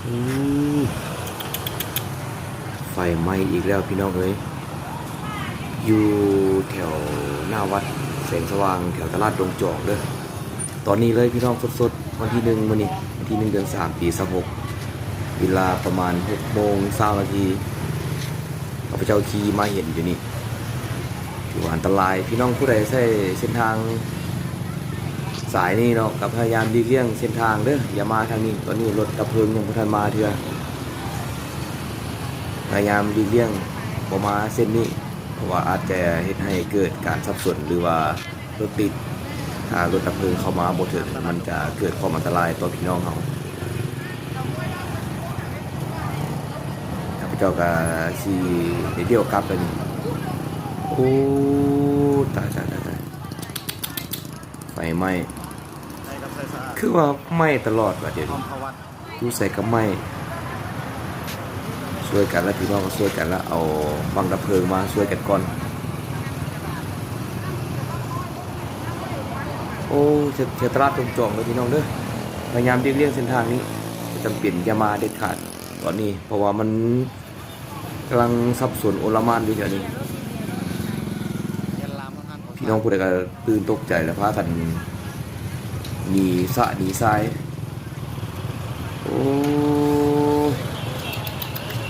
ອືມ ໄຟໄໝ້ອີກແລ້ວພີ່ນ້ອງເອີຍ ຢູ່ແຖວໜ້າວັດແສງສະຫວ່າງ ແຖວຕະຫຼາດດົງຈອງເດີ້. ຕອນນີ້ເລີຍພີ່ນ້ອງ ສົດໆ ວັນທີໜຶ່ງ ມື້ນີ້ ວັນທີໜຶ່ງ ເດືອນສາມ ປີສອງພັນຊາວຫົກ ເວລາປະມານຫົກໂມງຊາວນາທີ ຂ້າພະເຈົ້າຂີ່ມາເຫັນຢູ່ນີ້ ຖືວ່າອັນຕະລາຍ. ພີ່ນ້ອງຜູ້ໃດໃຊ້ເສັ້ນທາງສາຍນີ້ເນາະ ກໍພະຍາຍາມຫຼີກລ່ຽງເສັ້ນທາງເດີ້ ຢ່າມາທາງນີ້. ຕອນນີ້ລົດດັບເພີງຍັງບໍ່ທັນມາເທື່ອ. ພະຍາຍາມຫຼີກລ່ຽງບໍ່ມາເສັ້ນນີ້ ເພາະວ່າອາດຈະເຮັດໃຫ້ເກີດການສັບສົນ ຫຼືວ່າລົດຕິດ. ຖ້າລົດດັບເພີງເຂົ້າມາບໍ່ເຖິງ ມັນຈະເກີດຄວາມອັນຕະລາຍຕໍ່ພີ່ນ້ອງເຮົາ. ຂ້າພະເຈົ້າກໍຊິໄດ້ລ້ຽວກັບແລ້ວນີ້. ໂອ້ ຕາຍໆໆໆ ໄຟໄໝ້ ຄືວ່າໄໝ້ຕະຫຼອດວ່າດຽວນີ້ ຢູ່ໃສກໍໄໝ້. ຊ່ວຍກັນລະພີ່ນ້ອງ ກໍຊ່ວຍກັນລະ ເອົາບັ້ງດັບເພີງມາຊ່ວຍກັນກ່ອນ. ໂອ້ ເຂດ ເຂດຕະຫຼາດດົງຈອງເດີ້ພີ່ນ້ອງເດີ້ ພະຍາຍາມຫຼີກລ່ຽງເສັ້ນທາງນີ້ ບໍ່ຈຳເປັນຢ່າມາເດັດຂາດຕອນນີ້ ເພາະວ່າມັນກຳລັງສັບສົນໂອລະໝານຢູ່ແຖວນີ້. ພີ່ນ້ອງຜູ້ໃດກໍຕື່ນຕົກໃຈແລ້ວ ພາກັນໜີສະໜີຊາຍ. ໂອ້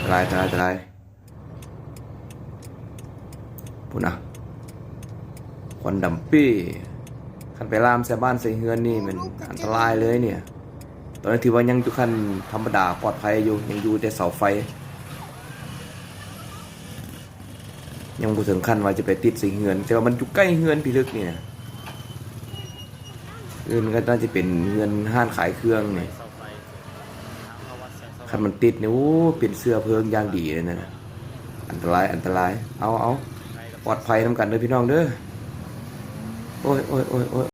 ຍ ຕາຍ ຕາຍ ຕາຍ. ພຸ້ນນະ ຄວັນດຳປີ້ ຄັນໄປລາມໃສ່ບ້ານໃສ່ເຮືອນນີ້ແມ່ນອັນຕະລາຍເລີຍເນຍ. ຕອນນີ້ຖືວ່າຍັງຢູ່ຂັ້ນທຳມະດາປອດໄພຢູ່ ຍັງຢູ່ແຕ່ເສົາໄຟ ຍັງບໍ່ເຖິງຂັ້ນວ່າຈະໄປຕິດໃສ່ເຮືອນ ແຕ່ວ່າມັນຢູ່ໃກ້ເຮືອນພິລຶກນີ້ນະ. ອື່ນກໍໜ້າຈະເປັນເຮືອນຮ້ານຂາຍເຄື່ອງນີ້ ຄັນມັນຕິດນີ້ ໂອ້ ເປັນເຊື້ອເພີງຢ່າງດີເລີຍນະ. ອັນຕະລາຍ ອັນຕະລາຍ. ເອົາ ເອົາ ປອດໄພນຳກັນເດີ້ພີ່ນ້ອງເດີ້. ໂອ້ຍ ໂອ້ຍ ໂອ້ຍ ໂອ້ຍ